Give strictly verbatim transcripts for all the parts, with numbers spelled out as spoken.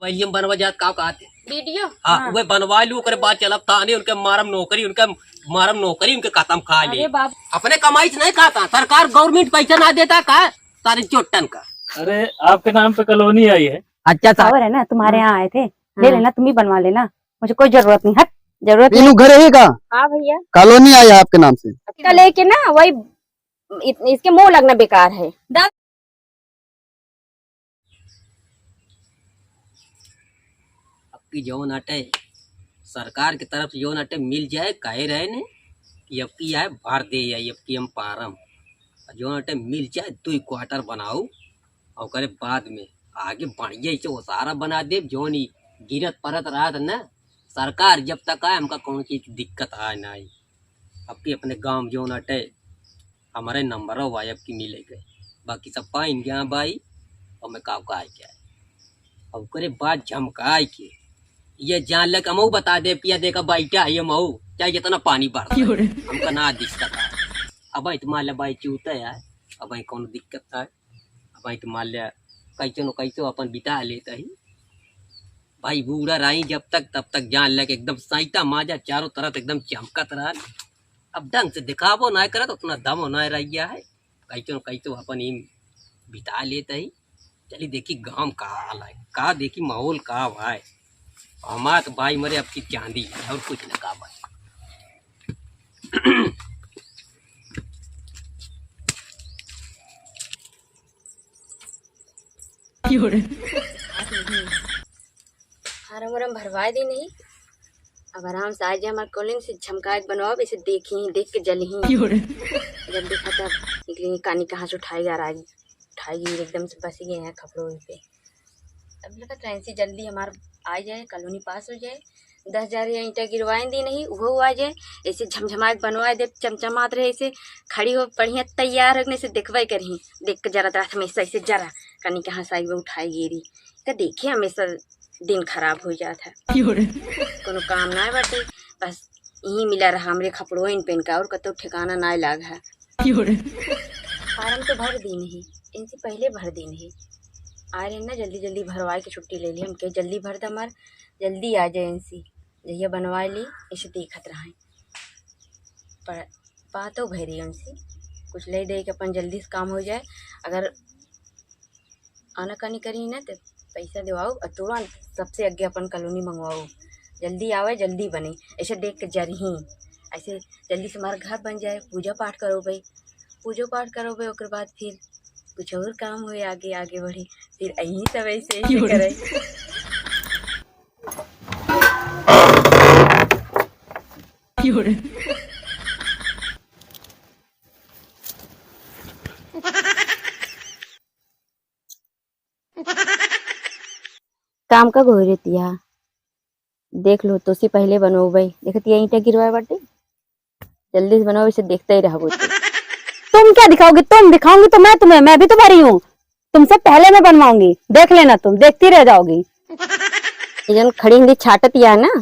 वही हम बनवा जात का कहते। वीडियो? हाँ, हाँ। वे बनवा लू, ओकरे बाद चलब थाने, उनके मारम नौकरी, उनके मारम नौकरी, उनके खत्म खा ले। अरे बाप। अपने कमाई से नहीं खाता, सरकार government पैसा ना देता का? सारे चोट्टन का। अरे, आपके नाम पे कॉलोनी आई है। अच्छा, साहब। और है ना, तुम्हारे हाँ। यहाँ आए थे, ले हाँ। लेना, तुम ही बनवा लेना, मुझे कोई जरूरत नहीं, हट, जरूरत नहीं। मीनू घरे ही का? हाँ भैया। कॉलोनी आई है आपके नाम से। इसका लेके ना वही, इत-, इसके मुंह लगना बेकार है। अबकी जौन अटे, सरकार के तरफ से जौन अटे मिल जाए, कहे रहे ने कि अबकी आए भर दे, या अबकी हम पारम। जौन अटे मिल जाए, दुई quarter बनाऊ, और ओकरे बाद में आगे बढ़िया से ओसारा बना देब। जौन ई गिरत परत रहत न, सरकार जब तक आए, हमका कौनो चीज की दिक्कत आए ना आई। अबकी अपने गाँव जौन अटे, हमरे नंबरो बा अबकी मिले के, बाकी सब पाइन गया भाई, और मैं काव का आए क्या। और ओकरे बाद झमकाए के, ये जान ले कि हमहू बता दे, पिया देखा बैठा है हमहू, चाहे जितना पानी बरसा, क्यों रे? हमका ना दिक्कत है। अब तो मान ले भाई चूते है, अब कौनो दिक्कत है, अब तो मान ले कैसो न कैसो अपन बिता लेता ही। भाई बूढ़ा रही जब तक, तब तक जान ले कि एकदम सैता माजा चारों तरफ एकदम चमकत रहल। अब ढंग से दिखावो ना करत, उतना दमो ना रह गया है। कैसो न कैसो अपन इन बिता लेता ही। चली देखी गाँव का हाल है, का देखी माहौल का भाई। हमार तो भाई मरे अबकी चांदी है और कुछ ना का भाई। फार्म वार्म भरवाए दी नहीं, अब आराम से आ जाए हमार कॉलोनी से झमकाए के बनवाओ, इसे देखी, देख के जली ही। जब देखा तब निकलेंगे, कानी कहाँ से उठाई आ रहा है, उठाई एकदम से बस गए हैं खपड़ोई पे। अब लगत रहे ऐसे जल्दी हमार आ जाए, कॉलोनी पास हो जाए, दस हजार या ईंटा गिरवाए दी नहीं, उहो आ जाए, ऐसे झमझमाए के बनवाए दे, चमचमात रहे, ऐसे खड़ी हो बढ़िया तैयार हो, ऐसे देखबे करही, देख के जरा रात में ऐसे, ऐसे जरा, कानी कहाँ से आई वो उठाई गिरी, का देखे हमेशा दिन खराब हो जात है। क्यों रे? कोनो काम ना बाटे, बस यहीं मिला रहा हमरे खपड़ोइन पेन का, और कतौ ठिकाना ना लाग है। क्यों रे? फार्म तो भर दी नहीं, इनसे पहले भर दी नहीं। आ रहे ना, जल्दी जल्दी भरवाए के छुट्टी ले ली, हम कहे जल्दी भर दे हमार, जल्दी आ जाए इनसे, जहिया बनवा ली, इसे देखत रहे। पर बातो भरी उनसे, कुछ ले दे के अपन जल्दी से काम हो जाए। अगर आनाकानी करी ना तो पैसा देवाओ और तुरंत सबसे आगे अपन कॉलोनी मंगवाओ, जल्दी आवे जल्दी बने, ऐसे देख के जरही, ऐसे जल्दी से हमारा घर बन जाए, पूजा पाठ करो भाई, पूजो पाठ करो भाई, ओकर बाद फिर कुछ और काम हुए, आगे आगे बढ़े, फिर यहीं सब ऐसे ऐसे क्यों रे? करे। क्यों रे? काम का घोरतिया? देख लो, तोसी पहले बनोबे। देखतिया ईंटा गिरवाए बाटे, जल्दी से बनाओ, इसे देखते ही रहोगे तुम। तुम क्या दिखाओगे? तुम दिखाऊंगी तो मैं तुम्हें, मैं भी तो भरी हूँ, तुमसे पहले मैं बनवाऊंगी, देख लेना तुम, देखती रह जाओगी। ये जन खड़ी हिंदी छाटतिया है ना,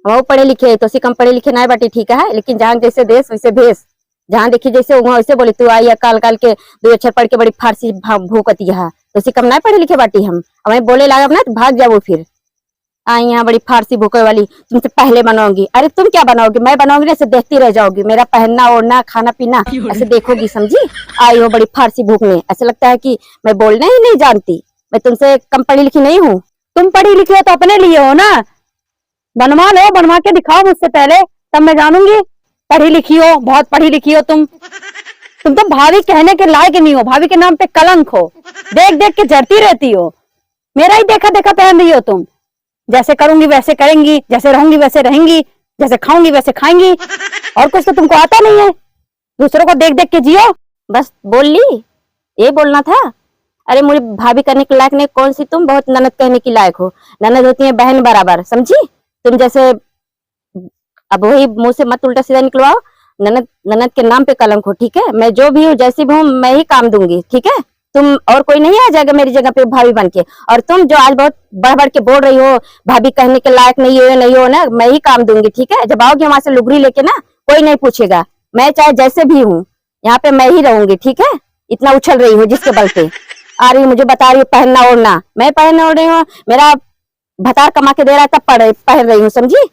हम पढ़े लिखे, तोसी कम पढ़े लिखे ना बाटी, ठीक है, लेकिन जहाँ जैसे देश वैसे भेष, जहाँ देखी जैसे वहाँ वैसे बोली, तू आई है काल काल के दो अक्षर पढ़ के बड़ी फारसी भा-, भूकतिया है, तोसी कम ना पढ़े लिखे बाटी हम, अब मैं बोले लागब ना तो भाग जाबो फिर। आई यहाँ बड़ी फारसी भूके वाली, तुमसे पहले बनाऊंगी। अरे तुम क्या बनाओगी? मैं बनाऊंगी ना, ऐसे देखती रह जाओगी। मेरा पहनना ओढ़ना खाना पीना ऐसे देखोगी, समझी? आई हो बड़ी फारसी भूकने, ऐसे लगता है कि मैं बोलना ही नहीं जानती, मैं तुमसे कम पढ़ी लिखी नहीं हूँ। तुम पढ़ी लिखी हो तो अपने लिए हो ना, बनवा लो, बनवा के दिखाओ मुझसे पहले, तब मैं जानूंगी। पढ़ी लिखी हो, बहुत पढ़ी लिखी हो तुम। तुम तो भाभी कहने के लायक नहीं हो, भाभी के नाम पे कलंक हो, देख देख के जरती रहती हो। मेरा ही देखा देखा पहन रही हो तुम। जैसे करूंगी वैसे करेंगी, जैसे रहूंगी वैसे रहेंगी, जैसे खाऊंगी वैसे खाएंगी। और कुछ तो तुमको आता नहीं है, दूसरों को देख देख के जियो। बस बोल ली, ये बोलना था। अरे मोरी भाभी कहने के लायक नहीं, कौन सी तुम बहुत ननद कहने की लायक हो। ननद होती है बहन बराबर, समझी? तुम जैसे अब वही मुंह से मत उल्टा सीधा निकलवाओ। ननद, ननद के नाम पे कलंक हो, ठीक है? मैं जो भी हूँ, जैसी भी हूँ, मैं ही काम दूंगी, ठीक है? तुम और कोई नहीं आ जाएगा मेरी जगह पे भाभी बन के। और तुम जो आज बहुत बढ़ बढ़ के बोल रही हो, भाभी कहने के लायक नहीं हो, ये नहीं हो ना, मैं ही काम दूंगी, ठीक है? जब आओगी वहां से लुगरी लेके ना, कोई नहीं पूछेगा, मैं चाहे जैसे भी हूँ, यहाँ पे मैं ही रहूंगी, ठीक है? इतना उछल रही हो जिसके बल पे। आ रही हूँ, मुझे बता रही हो पहनना ओढ़ना, मैं पहन ओढ़ रही हूँ? मेरा भतार कमा के दे रहा है तब पढ़ रही, पहन रही हूँ, समझी?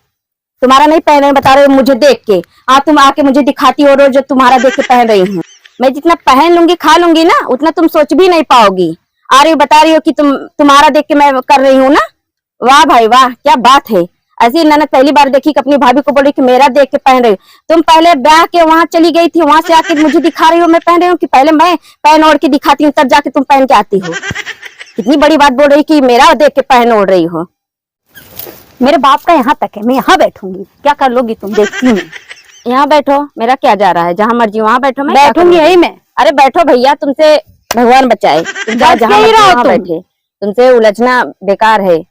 तुम्हारा नहीं पहन रही, बता रही हो मुझे देख के। हाँ, तुम आके मुझे दिखाती हो रोज, जो तुम्हारा देख के पहन रही हूँ। मैं जितना पहन लूंगी, खा लूंगी ना, उतना तुम सोच भी नहीं पाओगी। आ रही हो, बता रही हो कि तुम, तुम्हारा देख के मैं कर रही हूँ ना। वाह भाई वाह, क्या बात है। ऐसी ननद पहली बार देखी कि अपनी भाभी को बोल रही कि मेरा देख के पहन रही हो। तुम पहले ब्याह के वहां चली गई थी, वहां से आके मुझे दिखा रही हो मैं पहन रही हूँ, कि पहले मैं पहन ओढ़ के दिखाती हूँ तब जाके तुम पहन के आती हो? कितनी बड़ी बात बोल रही कि मेरा देख के पहन ओढ़ रही हो। मेरे बाप का यहाँ तक है, मैं यहाँ बैठूंगी, क्या कर लोगी तुम, देखती हूँ। यहाँ बैठो, मेरा क्या जा रहा है, जहाँ मर्जी वहाँ बैठो, मैं क्या बैठूंगी करूंगी? यही मैं। अरे बैठो भैया, तुमसे भगवान बचाए, तुम जाओ बस जहाँ यही मर्जी रहो वहाँ तुम। बैठे, तुमसे उलझना बेकार है।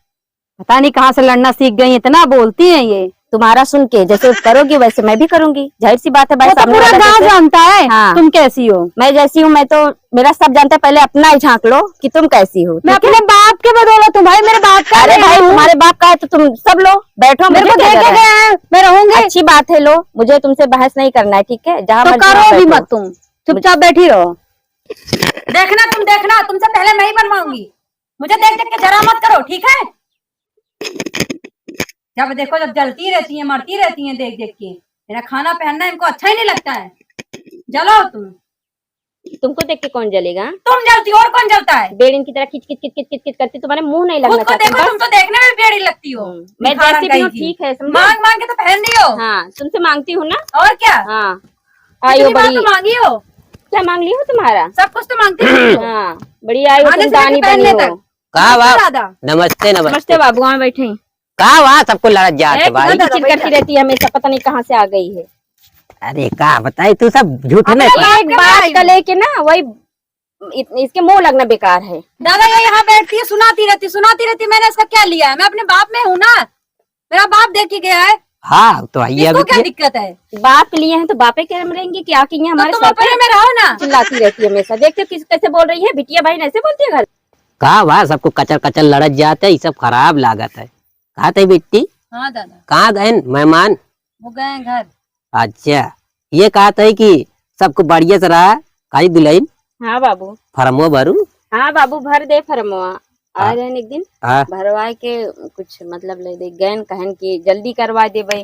पता नहीं कहाँ से लड़ना सीख गई, इतना बोलती हैं ये। तुम्हारा सुन के जैसे करोगी वैसे मैं भी करूंगी, जाहिर सी बात है भाई, वो तो सामने पूरा वाला गांव जैसे जानता है हाँ। तुम कैसी हो। मैं जैसी हूँ, मैं तो, मेरा सब जानता है, पहले अपना ही झांक लो कि तुम कैसी हो, मैं ठीक है? अपने बाप के बदौलत हूँ भाई, मेरे बाप का अरे नहीं भाई, हूँ। तुम्हारे बाप का है तो तुम सब लो, बैठो, मेरे मुझे को क्या दे के जाना है? गए हैं, मैं रहूंगी। अच्छी बात है, लो, मुझे तुमसे बहस नहीं करना है, ठीक है? जहाँ तो मर्जी वहाँ करो भी बैठो। मत तुम, चुपचाप बैठी रहो। देखना तुम, देखना, तुमसे पहले मैं ही बनवाऊंगी। मुझे देख देख के जरा मत करो, ठीक है? जब देखो जब जलती रहती हैं, मरती रहती हैं देख देख के। मेरा खाना पहनना इनको अच्छा ही नहीं लगता है। जलो तुम। तुमको देख के कौन जलेगा? तुम जलती हो और कौन जलता है? बेड़िन की तरह किच किच किच किच किच किच करती, तुम्हारे मुंह नहीं लगना खुद को चाहती, देखो, बस। तुम तो देखने में बेड़ी लगती हो। हम्म, मैं भिखारन जैसी भी कहीं हूँ, की। ठीक है, समझो? मांग मांग के तो पहन रही हो। हाँ, तुमसे मांगती हूँ ना। और क्या? हाँ। आई हो इतनी बार बड़ी। तो मांगी हो। क्या मांग ली हो तुम्हारा? सब कुछ तो मांगती हूँ। हाँ, बड़ी आई हो खाने तुम से लेके दानी पहनने बनी हो। तक। का नमस्ते बा-, दादा। नमस्ते, नमस्ते। नमस्ते बाबू, वहाँ बैठे हैं। का बा, सबको लड़त जात ए, है भाई। किचकिच करती रहती है हमेशा, पता नहीं कहाँ से आ गई है। अरे का बताई, तू सब झूठ अपने में बाप एक के बात भाई। का लेके ना, वही इत-, इसके मुंह लगना बेकार है। दादा ये यहाँ बैठती है, सुनाती रहती, सुनाती रहती, मैंने इसका क्या लिया है? मैं अपने बाप में हूँ ना, मेरा बाप देख के गया है। हाँ, तो आइए इसको अभी क्या के। दिक्कत है? बाप लिए हैं तो बापे के हम रहेंगे कि आके यहाँ तो हमारे तुम सर पे अपने में रहो ना। चिल्लाती रहती है हमेशा। देखते हो किस, कैसे बोल रही है, बिटिया बहन ऐसे बोलती है घर? का बा, सबको कचर कचर लड़त जात है, ये सब खराब लागत है। कहा थे बिट्टी? हाँ दादा। कहाँ गए मेहमान? वो गए हैं घर। अच्छा, ये कहा थे कि सबको बढ़िया से रहा, खाली दुल्हन? हाँ बाबू। फरमो भरू? हाँ बाबू, भर दे फरमवा। आ हाँ। रहे हैं एक दिन, हाँ। भरवाए के कुछ मतलब ले दे, गैन कहन की जल्दी करवा देबे।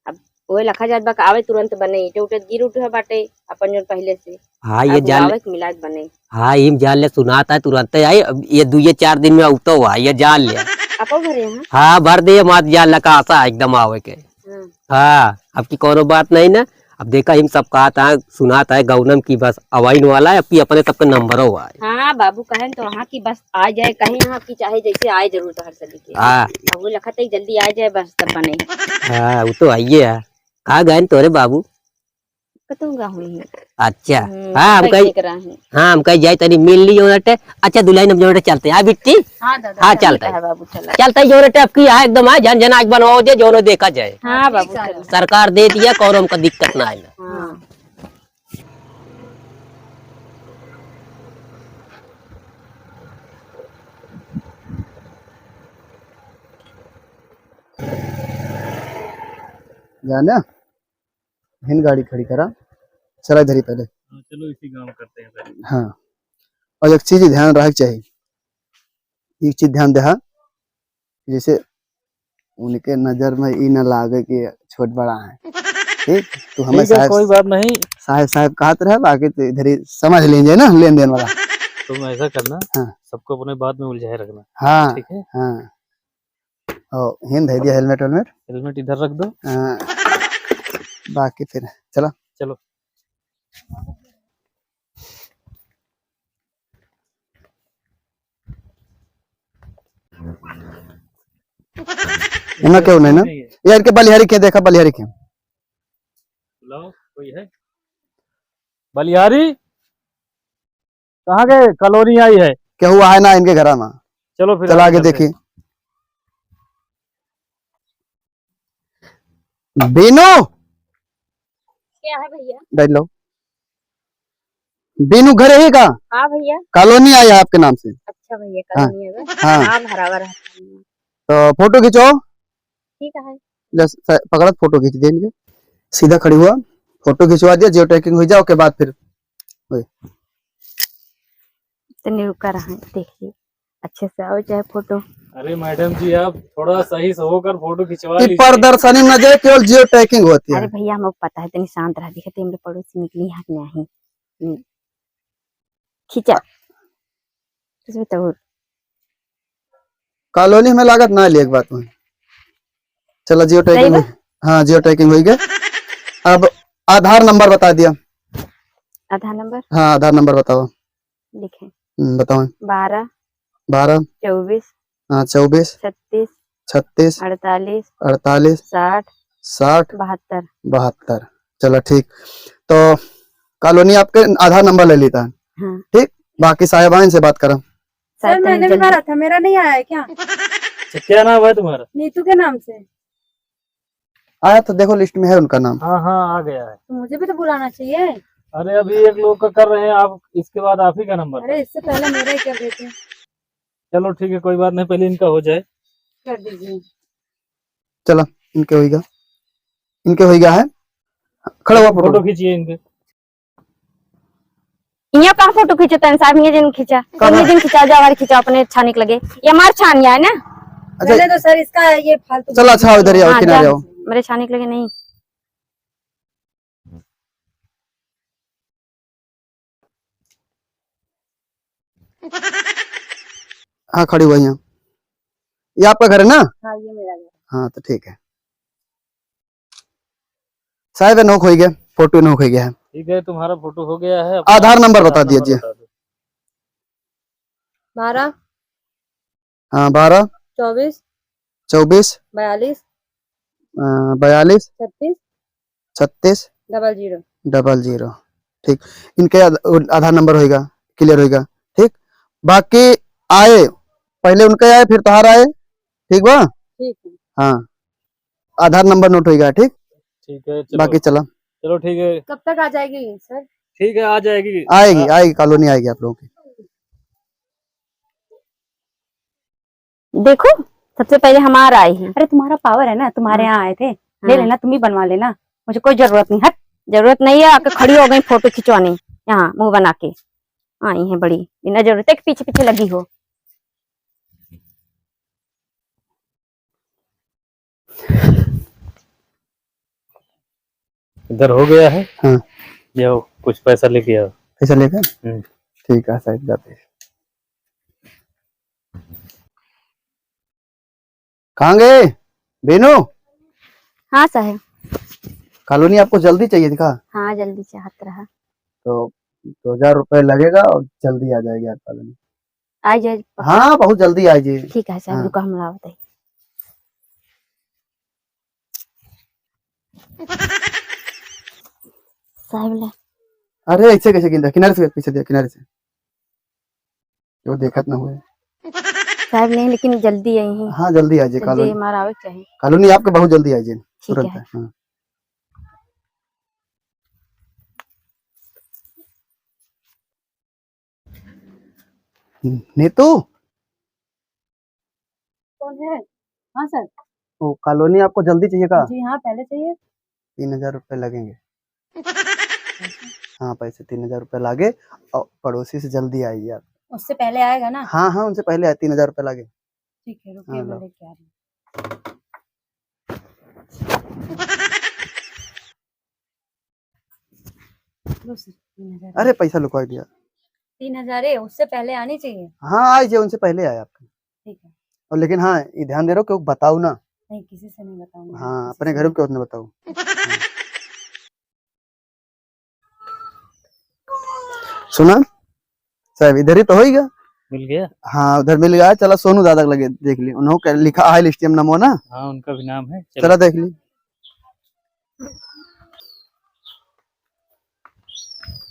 अब ओए लखा जात बा, आवे तुरंत बने, ईंटे उटे गिर उठे बाटे, अपन जोन पहले से। हाँ, ये अब जान ले। आवे के मिलाज बने। हाँ, इम जान ले, सुनात है तुरंत आई, अब ये दुइये चार दिन में उतो हुआ, ये जान ले। आपो भरे हैं? हाँ, भर दे, मात जान लगा आशा एकदम आवे के। हाँ। हाँ, अब की कोनो बात नहीं ना। अब देखा, हम सब कहत है, सुनात है गौनम की बस अवाइन वाला है, अब की अपने सबके नंबरो हुआ है। हाँ बाबू, कहें तो वहाँ की बस आ जाए, कहीं यहाँ की चाहे जैसे आए जरूर तो हर सदी के। हाँ। अब वो लखत है जल्दी आ जाए बस तब बने। हाँ, वो तो आइए है। कहाँ गए तोरे बाबू? कतहूँ गा हुई है। अच्छा। हम्म, हाँ, हम कहीं कहीं, देख रहा है। हाँ, हम कहीं जाए तनी मिल ली जोरटे। अच्छा, दुल्हन हम जोरटे चलते हैं। हाँ, बिट्टी? हाँ, दादा, हाँ, चलते हैं। चलते हैं बाबू, चला। चलते हैं जोरटे, अब की यहाँ एकदम हाँ, जन जन आग बनवाओ दे, जोनो देखा जाए। हाँ, हाँ, बाबू, ठीक है। चला। सरकार दे दिया, कौनो हमका दिक्कत ना आए ना। हाँ। जाने? हिन गाड़ी खड़ी करा, चला इधर ही पहले। हाँ, चलो इसी गाँव करते हैं पहले। हाँ, और एक चीज ध्यान रहे के चाहिए, एक चीज ध्यान देहा, जैसे उनके नजर में ई ना लागे कि छोट बड़ा है, ठीक? तू हमें ठीक है, साहेब, कोई बात नहीं। साहेब, साहेब कहत रहे, बाकी तो इधर ही समझ लेंगे ना लेन देन वाला। तुम ऐसा करना, हाँ। सबको अपने बात में उलझाए रखना, हाँ, ठीक है? हाँ। ओ, हिन धै दिया helmet वेलमेट। Helmet इधर रख दो। हाँ, बाकी फिर चलो। चलो। इमा क्यों नहीं ना? नहीं है। यार के बलिहारी के देखा, बलिहारी के। बुलाओ, कोई है? बलिहारी? कहाँ गए? कॉलोनी आई है। केहू है ना इनके घरा में। चलो फिर चला आगे के देखी। बीनू! क्या है भैया? बैठ लो। बीनू घरे ही का? हाँ भैया। कॉलोनी आई है आपके नाम से। अच्छा भैया, हाँ। कॉलोनी है बे? हाँ। हाँ, भरावा रहता है। तो फोटो खींचो। ठीक है। ले, स-, पकड़त फोटो खींच दे इनके। सीधा खड़ी हुआ, फोटो खिंचवा दिया, geo tagging हो जाए, ओके बाद फिर। ओए। तनी रुका रहा, देख ली, अच्छे से आओ चाहे फोटो। अरे मैडम जी, आप थोड़ा सही से होकर फोटो खिंचवा ये लीजिए। प्रदर्शनी में ना जाए, केवल जियो टैगिंग होती है। अरे भैया, हमको पता है, तनी शांत रहा, दिखे तो हमरे पड़ोसी निकली यहाँ के नहीं। हम्म। खींचा। इसमें तो कॉलोनी में लागत ना, लेक बात में। चला, जियो सही टैगिंग बा? हुई। हाँ, जियो टैगिंग हुई गए। अब आधार नंबर बता दिया। आधार नंबर? हाँ, आधार नंबर बताओ। लिखे। हम्म, बताओ। बारह। बारह। चउबीस। हाँ, चउबीस। छत्तीस। छत्तीस। अड़तालीस। अड़तालीस। साठ। साठ। बहत्तर। बहत्तर। चला, ठीक। तो कॉलोनी आपके आधार नंबर ले लेता है। हाँ। ठीक, बाकी साहेबाइन से बात करा। सर, मैंने भी भरा था, मेरा नहीं आया है क्या? अच्छा, क्या नाम है तुम्हारा? नीतू के नाम से। आया तो देखो, लिस्ट में है उनका नाम। हाँ, हाँ, आ गया है। तो मुझे भी तो बुलाना चाहिए। अरे, अभी एक लोग का कर रहे हैं, आप इसके बाद आप ही का नंबर। अरे, इससे पहले मेरा ही कर देते। चलो, ठीक है, कोई बात नहीं, पहले इनका हो जाए। कर दीजिए। चला, इनके होइगा, इनके होइगा है। खड़ा हुआ फोटो। फोटो खींचिए इनके। इहाँ कहाँ फोटो खींचत हैं साहब? इहाँ जिन खींचा, कहाँ? इहाँ जिन खींचा, जो हमारे खींचा अपने छानी के लगे। ये हमार छानिया है ना? अच्छा। मैंने तो सर इसका ये फालतू चलो, अच्छा, इधर ही आओ, हाँ, किनारे जा। आओ। मेरे छानी के लगे नहीं। हाँ, खड़ी हुई हैं। ये आपका घर है ना? हाँ, ये मेरा घर। हाँ, तो ठीक है। साहब, नोक हो गया, फोटो नोक हो गया है। ठीक है, तुम्हारा फोटो हो गया है, अपना आधार नंबर आधार बता नंबर दीजिए। बता दो। बारह। हाँ, बारह। चउबीस। चउबीस। बयालीस। अ, बयालीस। छत्तीस। छत्तीस। डबल ज़ीरो। डबल ज़ीरो। ठीक, इनके आध-, आधार नंबर होइगा, क्लियर होइगा। ठीक, बाकी आए, पहले उनका आए, फिर तोहार आए। ठीक बा? ठीक है। हाँ, आधार नंबर नोट होइगा। ठीक, ठीक है, चलो। बाकी चला। चलो, ठीक है। कब तक आ जाएगी सर? ठीक है, आ जाएगी। आएगी, हाँ। आएगी, कॉलोनी आएगी आप लोगों की। देखो, सबसे पहले हमारा आई है। अरे, तुम्हारा पावर है ना, तुम्हारे हाँ। यहाँ आए थे, ले हाँ। लेना, तुम ही बनवा लेना, मुझे कोई जरूरत नहीं। हट। जरूरत नहीं है, आके खड़ी हो गई फोटो खिंचवाने यहाँ मुंह बना के। आई है बड़ी, बिना जरूरत के पीछे पीछे लगी हो। इधर हो गया है। हाँ। जाओ, कुछ पैसा लेके आओ। पैसा लेकर? हम्म। ठीक है साहब, जाते हैं। कहाँ गए बीनू? हाँ साहब। कॉलोनी आपको जल्दी चाहिए दिखा? हाँ, जल्दी चाहत रहा। तो दो हजार रुपये लगेगा और जल्दी आ जाएगी आप कॉलोनी। आ जाए। हाँ, बहुत जल्दी आ जाए। ठीक है साहब, हाँ। रुको, हम लावत है। साहब ले। अरे, ऐसे कैसे गिनता? किनारे से, पीछे दिया, किनारे से। वो देखत ना हुए। साहब नहीं, लेकिन जल्दी आई हैं। हाँ, जल्दी आ जाए, जल्दी कॉलोनी। हमारा आवे के चाही। कॉलोनी आपके बहुत जल्दी आ जाए, ठीक तुरंत है। है, हाँ। नीतू? कौन है? हाँ सर। वो कॉलोनी आपको जल्दी चाहिए का? जी हाँ, पहले चाहिए। तीन हजार रुपये लगेंगे। हाँ, पैसे तीन हजार रुपये लागे और पड़ोसी से जल्दी आई यार। उससे पहले आएगा ना? हाँ, हाँ, उनसे पहले आए, तीन हजार रुपये लागे। ठीक है, रुकिए, हाँ, मैं लो। लेके आ रही हूँ। लो सर, तीन हजार। अरे, पैसा लुकवा दिया। तीन हजार है, उससे पहले आनी चाहिए। हाँ, आए जे, उनसे पहले आए आपके। ठीक है। और लेकिन हाँ, ये ध्यान दे रहो कि वो बताओ ना। नहीं, किसी से नहीं बताऊंगा, हाँ, किसी अपने से घर नहीं। के उतने बताओ। हाँ। सुना साहब, इधर ही तो होइगा। मिल गया? हाँ, उधर मिल गया। चला सोनू दादा के लगे देख ली, उन्हों के लिखा है लिस्ट में नमो ना। हाँ, उनका भी नाम है। चलो। चला देख ली।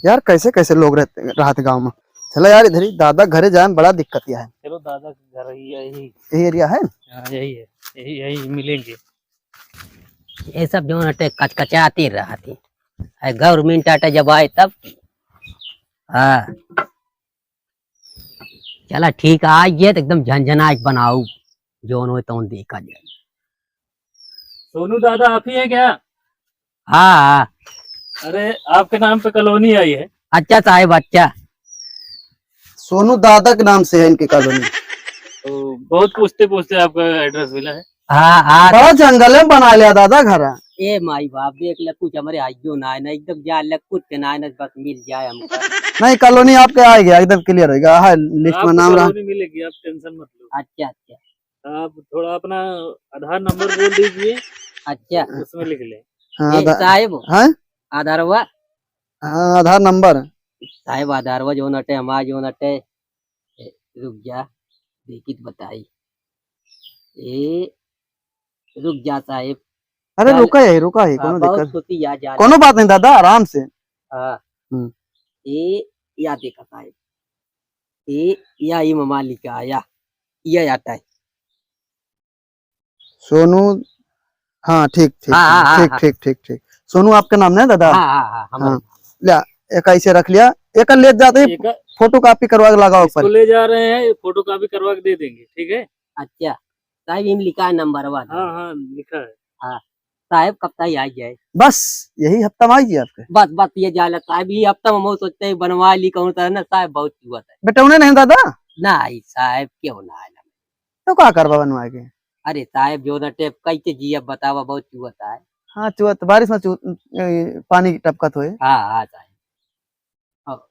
यार, कैसे कैसे लोग रहते, रहते गाँव में। चला यार, इधर ही दादा घरे जाए में बड़ा दिक्कत यह है। चलो, दादा के घर ही यही। यही एरिया है? हाँ, यही है, यही, यही मिलेंगे। ये सब जौन हटे कचकचाती रहती है, गवर्नमेंट आटे जब आए तब। हाँ, चला ठीक है, आज ये तो एकदम झनझनाट बनाऊ, जौन होए तौन देखा जाए। सोनू दादा, आप ही हैं क्या? हाँ, हाँ। अरे, आपके नाम पे कॉलोनी आई है। अच्छा साहब, अच्छा। सोनू दादा के नाम से है इनकी कॉलोनी। तो बहुत पूछते पूछते आपका एड्रेस मिला है। हाँ, हाँ। बड़ा जंगल में बना लिया दादा घर। ए माई बाप, देख ले, कुछ हमरे आइयो ना है ना, एकदम जा ले, कुछ के ना है ना, बस मिल जाए हमको। नहीं, कॉलोनी आपके आ गया, एकदम क्लियर होगा। हाँ, लिस्ट में आपको नाम रहा। कॉलोनी मिलेगी, आप टेंशन मत लो। अच्छा, अच्छा। आप थोड़ा अपना आधार नंबर बोल दीजिए। अच्छा। उसमें लिख ले। हाँ, ए, आधार, साहेब। हाँ? आधारवा? हाँ, आधार नंबर। साहेब, आधारवा जौन अटे, हमार जौन अटे। ए, रुक जा, देखी त बताई। ए, रुक जा साहेब। अरे, चल। रुका है, रुका है, हाँ, कोनो बहुत दिक्कत। खुशी आ जा। कोनो बात नहीं दादा, आराम से। हाँ। हम्म। ए, या देखा साहेब। ए, या ई ममा लिखा आया। या आता है। सोनू, हाँ, ठीक, ठीक, हाँ, हाँ, हाँ, ठीक, हाँ। ठीक, ठीक, ठीक। सोनू आपका नाम है दादा? हाँ, हाँ, हाँ, हमारे हाँ। नाम। ल्या, एक ऐसे रख लिया, एक ले जाते ही एक फोटो कॉपी करवा के लगाओ इसको ऊपर। ले जा रहे हैं, फोटो कॉपी करवा के दे देंगे, ठीक है? अच्छा, साहब, इम लिखा है नंबर वन। हाँ, हाँ, लिखा है। हाँ, साहब, कब तक आ जाए? बस, यही हफ्ता में आई जी आपके। बस, बस, ये जाला साहब, ये हफ्ता में हम सोचते हैं बनवा ली, कौन सा है ना साहब, बहुत चुआ है। बेटा, उन्हें नहीं दादा? नहीं साहब, क्यों ना है? तो का करबा बनवा के? अरे साहेब, जो ना टेप कई के जिया बतावा, बहुत चुअत है। हाँ, चुअत, बारिश में चु-, ए, पानी टपकत होए। हाँ, हाँ साहेब। और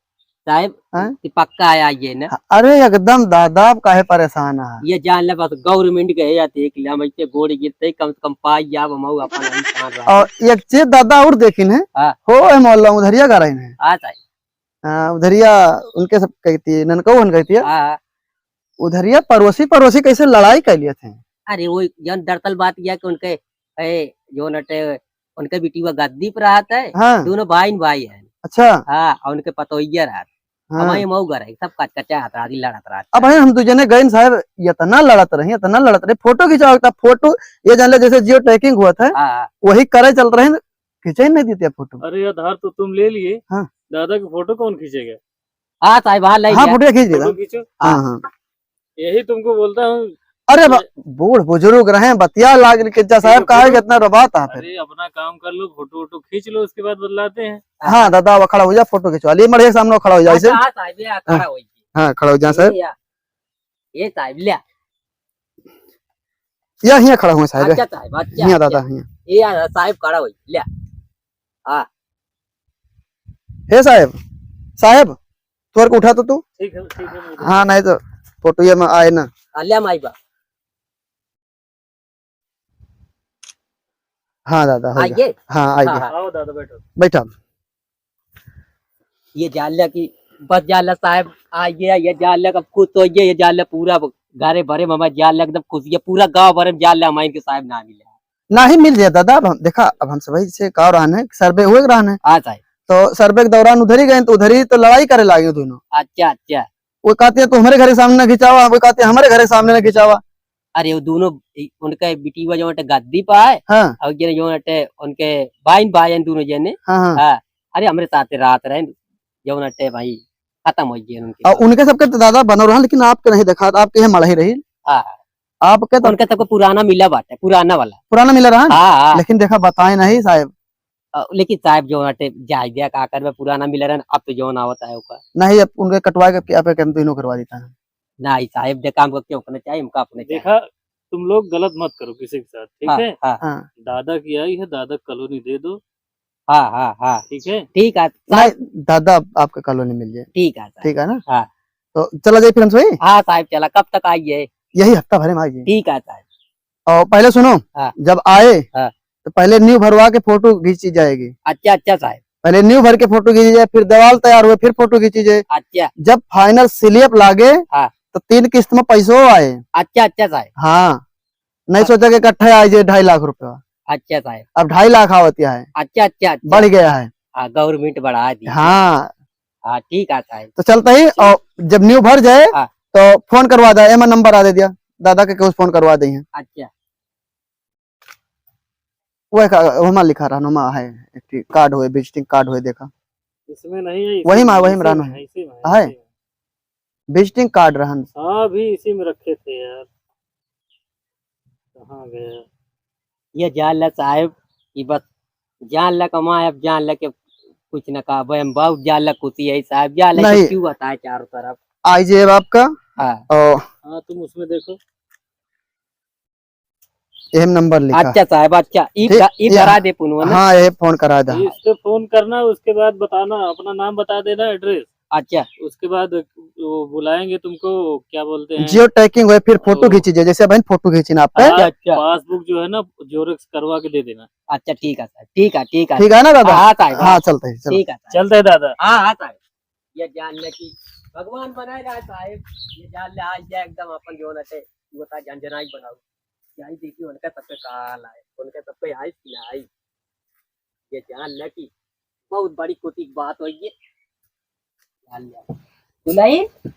साहेब, हाँ? कि पक्का आया ये ना? हाँ, अरे एकदम दादा, आप काहे परेशान है? ये जान ले बस, गवर्नमेंट के या देख ले, हम ऐसे गोड़ गिरते ही कम से कम पाई जाब, हम अपन इंसान रहा। और एक चीज दादा और देखिन है, हाँ। हो है मोहल्ला में उधरिया गा रहे हैं। हाँ साहेब। हाँ, उधरिया उनके सब कहती है, ननकऊ हन कहती है। हाँ। उधरिया पड़ोसी, पड़ोसी कैसे लड़ाई कर लिए थे? अरे वो जौन दरअसल बात यह कि उनके, ए, जो नटे, उनके बिटिया गद्दी पर रहत है, हाँ। दोनों भाई न भाई हैं। अच्छा। हाँ, और उनके पतोहिया रहत। हाँ। हमारे मऊ घर है, सब कचकचा हाथ रात ही लड़त रहत। अब भाई हम दो जने गए न साहब, इतना लड़त रहे, इतना लड़त रहे, फोटो खिंचाओ, इतना फोटो, ये जान ले जैसे जियो ट्रैकिंग हुआ था, हाँ। वही करे चल रहे हैं, खींचे ही नहीं देते फोटो। अरे आधार तो तुम ले लिए, हाँ। दादा की फोटो कौन खींचेगा? हाँ साहब, हाँ, ले हाँ, लिया। फोटो खींच लेगा। फोटो खींचो। हाँ, हाँ। यही तुमको बोलता हूँ। अरे बा-, ये बूढ़ बुजुर्ग रहे, बतिया लाग के जा साहब, कहा कि इतना रोबात आप है। अरे अपना काम कर लो, फोटो वोटो खींच लो, उसके बाद बतलाते हैं। हाँ, दादा, अब खड़ा हो जा, फोटो खिंचवा लिए, मड़े के सामने खड़ा हो जा, ऐसे। हाँ, साहब, ये खड़ा हो जा। हाँ, खड़ा हो जा, साहब। ये या, ये साहब, ले। या हियाँ खड़ा हुआ, साहब। अच्छा, साहब, अच्छा, हियाँ, अच्छा। दादा, हियाँ। ये या, साहब, खड़ा हो जा, ले। हाँ। हे साहेब, साहेब, तोर के उठा तो तू। ठीक है, ठीक है, मैं उठा हाँ, नहीं तो फोटो ये में आए ना। आ, ले माई बा। हाँ दादा, हो गया। आइए। हाँ, आइए। हाँ, हाँ। आओ दादा, बैठो। बैठा। ये जान लिया कि बस जान लिया साहेब, आ गया, ये जान लिया, अब खुश हो गया, ये जान लिया, पूरा घरे भरे में हमारे जान लिया, एकदम खुशी है, पूरा गांव भरे में जान लिया, हमारे इनके साहेब ना मिले। नाही मिल जाए दादा, अब हम, देखा, अब हम सभी से का रहन है, सर्वे हुए रहन है। हाँ साहब। तो सर्वे के दौरान उधर ही गए, तो उधर ही तो लड़ाई करे लागे दोनों। अच्छा, अच्छा। वो कहते हैं, "तू हमारे घर के सामने ना खिंचावा," वो कहते हैं, "हमारे घर के सामने ना खिंचावा।" अरे, वो दोनों, इ-, उनके बिटिया जो अटे गद्दी पे है, हाँ। और जने जो अटे उनके बाइन भाई हैं दोनों जने। हाँ, हाँ। हाँ। अरे, हमरे साथे रात रहे, जो अटे भाई, खत्म हो गए उनके और बाद। उनके सबके तो दादा बनो रहा, लेकिन आपके नहीं देखा, आपके यहाँ मड़ही रही। हाँ। आपके तो उनके सबको पुराना मिला बाटे, पुराना वाला। पुराना मिला रहा? हाँ, हाँ। लेकिन देखा, बताए नहीं साहब। अ, लेकिन साहब जो हटे जाए दिया, का करबे, पुराना मिला रहा, अब तो जौन आवत है ओका। नहीं, अब उनके कटवा के आप, हम तो इन्हों करवा देता है। नहीं साहब, देखा, हमको क्यों करना चाहिए, हमको अपने चाहिए। देखा, तुम लोग गलत मत करो किसी के साथ, ठीक हाँ, है? हाँ। हाँ। दादा की आई है, दादा कॉलोनी दे दो। हाँ, हाँ, हाँ। ठीक है? ठीक है, नहीं, साहब। दादा आपका कॉलोनी मिल जाए। ठीक है, साहब। ठीक है ना? हाँ। तो चला जाए फिर हम सभी? हाँ, साहब, चला। कब तक आइए? यही हफ्ता भरे में आइए। ठीक है, साहब। और पहले सुनो, हाँ। जब आए, हाँ। तो पहले नींव भरवा के फोटो खींची जाएगी। अच्छा, अच्छा, साहब। पहले नींव भर के फोटो खींची जाए, फिर दीवाल तैयार हुए, फिर फोटो खींची जाए। अच्छा। जब फाइनल स्लिप लागे, हाँ। तो तीन किस्त में पैसो आए। अच्छा, अच्छा, साहब। हाँ। नहीं हाँ। सोचा कि इकट्ठा आ जाए ढाई लाख रुपया। अच्छा साहब। अब ढाई लाख आवत है। अच्छा, अच्छा, अच्छा। बढ़ गया है। हाँ, गवर्नमेंट बढ़ा दी। हाँ। हाँ, ठीक है साहब। तो चलता ही, ठीक। और जब नींव भर जाए, हाँ। तो फोन करवा दे, एमा नंबर आ दे दिया, दादा के कुछ फोन करवा दे हैं। अच्छा। वो एक, ओमा लिखा रहा, ओमा है, एक ठे कार्ड होए, विजिटिंग कार्ड होए, देखा। इसमें नहीं है, इसी वही में, में, वही में इसी रहना में है, है। इसी में है, है? इसी में। विजिटिंग कार्ड रहन। हाँ, अभी इसी में रखे थे यार, कहाँ गया? ये जान ला साहेब, कि बस जान ला कमाए, अब जान ला के कुछ न कहबे, हम बहुत जान ला खुशी है साहेब, जान ला नहीं। कि क्यों बताए चारों तरफ। आई जे आपका। हाँ। और हाँ, तुम उसमें देखो। एम नंबर लिखा। अच्छा साहब, अच्छा। ई ठीक, ध-, ई ये धरा दे पुनवा ना। हाँ, ये फोन करा दे। इस पे फोन करना, उसके बाद बताना, अपना नाम बता देना, एड्रेस। अच्छा। उसके बाद वो बुलाएंगे तुमको, क्या बोलते हैं? जियो टैगिंग हुए, फिर फोटो वो खींची, जैसे बहन फोटो खींची ना आप पे। हाँ, अच्छा। पासबुक जो है ना, जेरोक्स करवा के दे देना। अच्छा, ठीक है सर, ठीक है, ठीक है। ठीक है ना दादा? हाँ, हाँ, साहब, हाँ, हाँ। चलते हैं, चलो। ठीक है सर। चलते हैं दादा। हाँ, हाँ, साहब। ये जान ले कि भगवान बनाए रहा साहब, ये जान ले आज ये एकदम अपन जो ना थे, वो था झनझनाई बनाओ। यही देखी उनका सबके काल आए, उनका सबके आई कि ना आई। ये जान ले कि बहुत बड़ी कुटी की बात होई ये। जान ले। दुल्हन,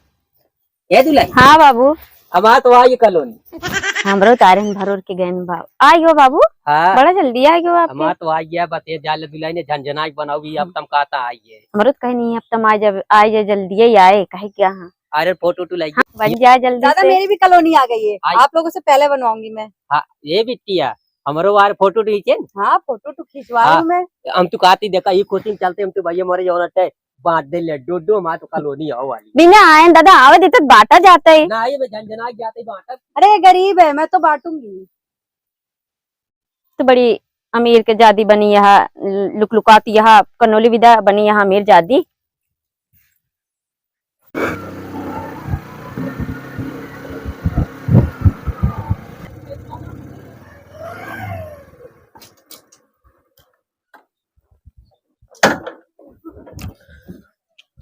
ए दुल्हन। हाँ बाबू। हमार तो आई कॉलोनी। हमरो तारे में भरोर के गए बाबू। आई हो बाबू। हाँ। बड़ा जल्दी आ गयो आपके। हमार तो आई है, बस ये जान ले दुल्हन ने झनझनाई बनाओ भी, अब हम्म। तम कहता आई है। हमरो तो कहीं नहीं, अब तम आ जा, आ जा, जल्दी ही आए, कहे क्या हाँ। अरे फोटो वोटो लाइए। हाँ, बन जाए जल्दी दादा, से। मेरी भी कॉलोनी आ गई है। आई। आप लोगों से पहले बनवाऊंगी मैं। हाँ, ये बिटिया, हमरो बार फोटो वोटो खींचे न। हाँ, फोटो वोटो खिंचवा हाँ, लूँ मैं। हम तो कहती देखा, ये कोचिंग चलते, हम तो भैया मरे जाओ ना, बांट दे लड्डू उड्डू, हमार तो कॉलोनी आओ वाली। बिना आए न दादा, आवे देते तो बांटा जाता है। ना, ये मैं झनझना जाते बांटा। अरे, गरीब है, मैं तो बांटूंगी। तो बड़ी अमीर के जादी बनी यहाँ, लुकलुकाती यहाँ, कनोली विदा बनी यहाँ अमीर जादी।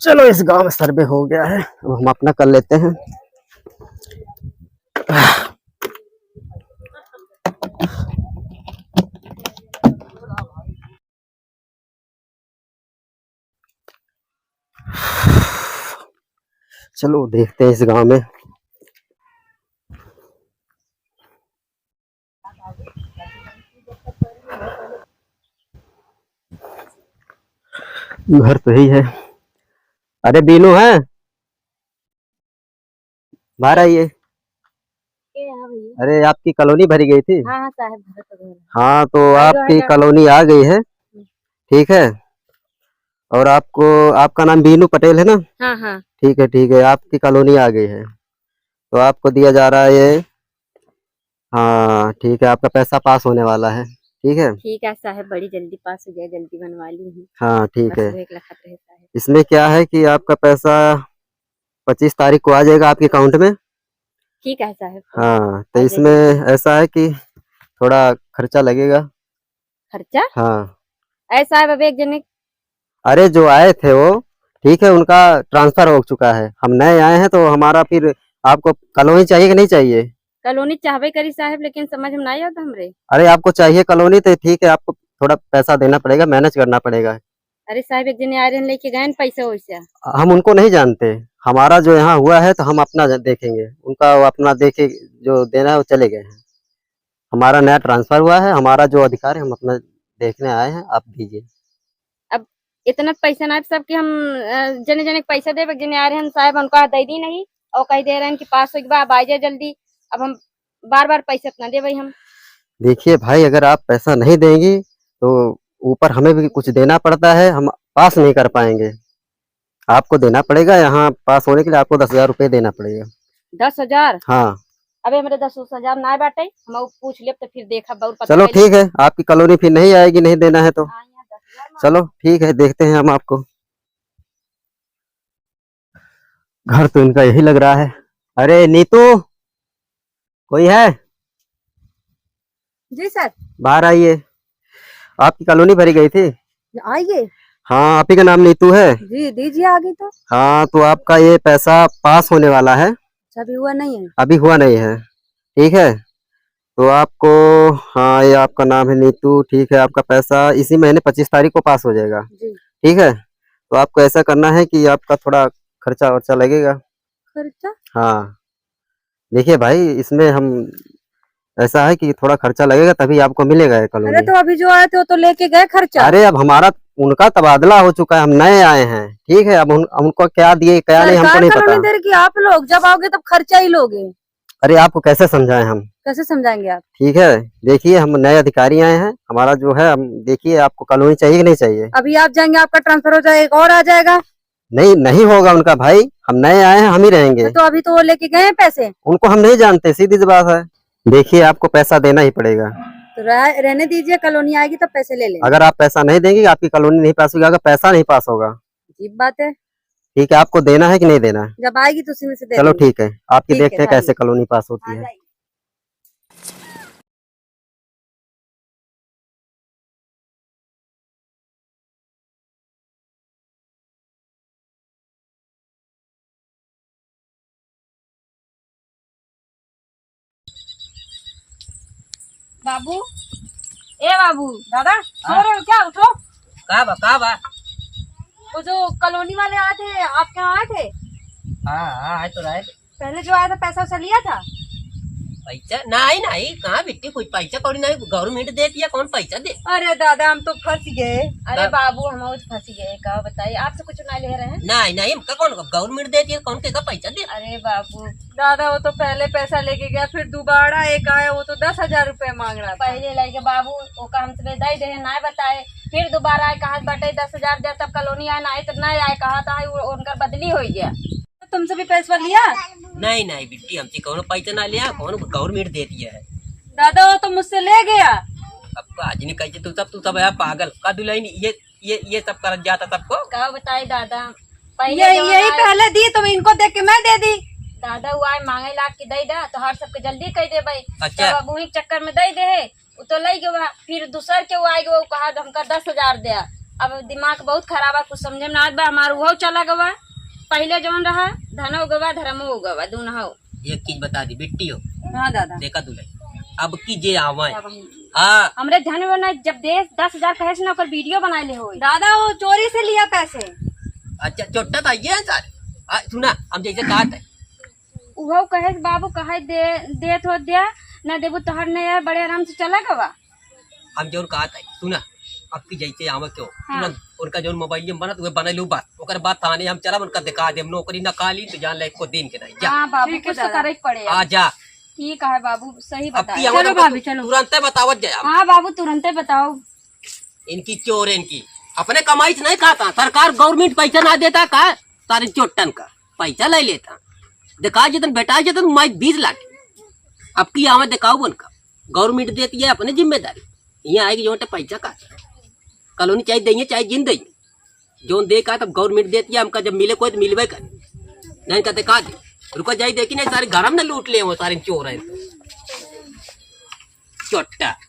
चलो, इस गांव में सर्वे हो गया है, अब हम अपना कर लेते हैं। चलो, देखते हैं इस गांव में। घर तो यही है। अरे बीनू है, बाहर आइए। के है भैया? अरे, आपकी कॉलोनी भरी गई थी। हाँ, हाँ, साहब, घर तो घर है। हाँ, तो आइए, आपकी आइए। कॉलोनी आ गई है। हम्म। ठीक है, और आपको, आपका नाम बीनू पटेल है ना? हाँ, हाँ। ठीक है, ठीक है, आपकी कॉलोनी आ गई है, तो आपको दिया जा रहा है ये। हाँ, ठीक है, आपका पैसा पास होने वाला है। ठीक है, ठीक है साहब, बड़ी जल्दी पास हो जाए, जल्दी बनवा ली हूँ। हाँ, ठीक बस है। वो एक लखत रहे साहब। इसमें क्या है कि आपका पैसा पच्चीस तारीख को आ जाएगा आपके अकाउंट में। ठीक है साहब। हाँ, तो आ जाएगा। इसमें ऐसा है कि थोड़ा खर्चा लगेगा। खर्चा? हाँ। ऐसा है बाबा, एक जने अरे, जो आए थे वो, ठीक है, उनका ट्रांसफर हो चुका है। हम नए आए हैं, तो हमारा फिर आपको कॉलोनी चाहिए कि नहीं चाहिए? कॉलोनी चाहबे करी साहब, लेकिन समझ में ना आवत हमरे। अरे, आपको चाहिए कॉलोनी तो ठीक है, आपको थोड़ा पैसा देना पड़ेगा, मैनेज करना पड़ेगा। अरे साहब, एक जने आ रहे हैं, लेके गए हैं पैसा वैसा। हम उनको नहीं जानते, हमारा जो यहाँ हुआ है तो हम अपना देखेंगे, उनका वो अपना देखे, जो देना है वो चले गए हैं। हमारा नया ट्रांसफर हुआ है, हमारा जो अधिकार है हम अपना देखने आए हैं, आप दीजिए। अब इतना पैसा ना सब कि हम, अ, जने जने के पैसा देबे, जने आ रहे हैं साहब, उनको दे दी नहीं और कह दे रहे हैं कि पास हो गया, अब आ जाए जल्दी। अब हम बार बार पैसा इतना देबे हम। देखिए भाई, अगर आप पैसा नहीं देंगी तो ऊपर हमें भी कुछ देना पड़ता है, हम पास नहीं कर पाएंगे। आपको देना पड़ेगा, यहाँ पास होने के लिए आपको दस हजार रुपये देना पड़ेगा। दस हजार? हाँ। अबे, हमरे दस हजार ना बाटे, हम ऊ पूछ लेब तो फिर देखब और पता चलो, चली। ठीक है, आपकी कॉलोनी फिर नहीं आएगी, नहीं देना है तो। हाँ, यहाँ दस हजार मांग चलो, ठीक है, देखते हैं हम आपको। घर तो इनका यही लग रहा है। अरे नीतू, कोई है? जी सर। बाहर आइए, आपकी कॉलोनी भरी गई थी। आइए। हाँ, आप ही का नाम नीतू है? जी, दीजिए आगे तो। हाँ, तो आपका ये पैसा पास होने वाला है। अच्छा, अभी हुआ नहीं है? अभी हुआ नहीं है, ठीक है। तो आपको, हाँ, ये आपका नाम है नीतू, ठीक है, आपका पैसा इसी महीने पच्चीस तारीख को पास हो जाएगा, जी। ठीक है। तो आपको ऐसा करना है कि आपका थोड़ा खर्चा वर्चा लगेगा। खर्चा? हाँ, देखिए भाई, इसमें हम, ऐसा है कि थोड़ा खर्चा लगेगा, तभी आपको मिलेगा ये कॉलोनी। अरे, तो अभी जो आए थे, वो तो लेके गए खर्चा। अरे, अब हमारा, उनका तबादला हो चुका है, हम नए आए हैं, ठीक है। अब उन-, उनको क्या दिए, क्या नहीं, हमको सरकार नहीं पता। कॉलोनी दे रही कि आप लोग जब आओगे, तब खर्चा ही लोगे। अरे, आपको कैसे समझाएं हम? कैसे समझाएंगे आप? ठीक है, देखिए, हम नए अधिकारी आए हैं, हमारा जो है, हम, देखिए, आपको कॉलोनी चाहिए कि नहीं चाहिए? अभी आप जाएंगे, आपका ट्रांसफर हो जाएगा, एक और आ जाएगा। नहीं, नहीं होगा उनका भाई, हम नए आए हैं, हम ही रहेंगे। तो अभी तो वो लेके गए हैं पैसे। उनको हम नहीं जानते, सीधी सी बात है। देखिए, आपको पैसा देना ही पड़ेगा। तो रह-, रहने दीजिए, कॉलोनी आएगी तब पैसे ले लेंगे। अगर आप पैसा नहीं देंगे, आपकी कॉलोनी नहीं पास होगी, आपका पैसा नहीं पास होगा। अजीब बात है। ठीक है, आपको देना है कि नहीं देना है? जब आएगी तो उसी में से दे चलो देंगे। ठीक है, आपकी ठीक है, देखते हैं कैसे कॉलोनी पास होती है। बाबू, ए बाबू। दादा, सो रहे हो क्या? उठो। का बा, का बा? वो जो कॉलोनी वाले आए थे, आपके यहाँ आए थे? हाँ, हाँ, आए तो रहे। पहले जो आया था, पैसा वैसा लिया था? पैसा? नहीं, नहीं, कहाँ बिट्टी, कुछ पैसा कौड़ी नहीं, government देती है, कौन पैसा दे? अरे दादा, हम तो फंस गए। अरे का? बाबू, हम और फंस गए, का बताइए, आपसे कुछ ना ले रहे हैं? नहीं, नहीं, हमका कौन, government देती है, कौन के का पैसा दे? अरे बाबू। दादा, वो तो पहले पैसा लेके गया, फिर दोबारा एक आया, वो तो दस हजार रुपया मांग रहा था। पहले लेके बाबू, वो का हमसे दे दे, ना बताए, फिर दोबारा आए, कहा बाटे दस हजार दे, तब कॉलोनी आए, ना आए, तो ना आए, कहा था, वो उनकर बदली हो गया। तुमसे भी पैसा लिया? नहीं, नहीं बिट्टी, हमसे कौनो पैसा ना लिया, कौनो government देती है। दादा, वो तो मुझसे ले गया। अब आज नहीं कहते तू सब, तू सब है पागल का दुल्हन, ये, ये, ये सब करत जाता सबको। का बताई दादा, पहले ये, जो यही है पहले दी तो इनको देख के मैं दे दी। दादा, वो आए मांगे लाग के दे दा, तो हर सबके जल्दी कह दे भाई। अच्छा। तब अब वही चक्कर में दे दे है। उ तो लई गवा, फिर दूसर के उ आइ गवा, उ कहा, "हमका दस हजार द्या।" अब दिमाग बहुत खराब है, कुछ समझे में ना आवत बा, हमार उहो चला गवा, पहिले जौन रहा, धनो गवा, धर्मो गवा, दूनहो। एक चीज बता दी, बिट्टी हो। हाँ दादा। देखा तू ले, अब की जे आवे। हाँ। हमरे ध्यान में ना, जब दे दस हजार कहे से ना, ओकर video बनाए ले होई। दादा, वो चोरी से लिया पैसे। अच्छा, चोट्टा था ये सर। आ, सुना, हम जैसे कहा था, उहो कहे, "बाबू, कहे दे, देत हो द्या, ना देबू तोहर नहीं है, बड़े आराम से चला गवा।" हम जौन कहा था, सुना, अब की जैसे आवे क्यों, हाँ। तुरंत उनका जौन मोबाइल में बनत, उहे बना लू बात। ओकर बाद थाने हम चलब, उनका दिखा देम, नौकरी ना काली, तो जान ले, एको दिन के नहीं, जा। हाँ बाबू, ठीक है कुछ तो दादा। करे के पड़े। आ जा। ठीक है बाबू, सही अब बताया। की आवे चलो तो भाभी, चलो। तुरंते बतावत जाए। हाँ बाबू, तुरंते बताओ। इनकी चोर इनकी, अपने कमाई से नहीं खाता, सरकार government पैसा ना देता का? सारे चोट्टन का पैसा ले लेता। देखा जतन बेटा जतन माई बीस लाख। अब की आवे दिखाओ उनका, government देती है अपने जिम्मेदारी। यहाँ आएगी जो पैसा का कॉलोनी चाहे देंगे चाहे जिन देंगे, जो दे का तब government देती है हमका, जब मिले कोई तो मिलवे कर। नहीं कहते का दे, रुको जाई देखी नहीं सारे घर में लूट ले वो सारे चोर है तो। चोट्टा।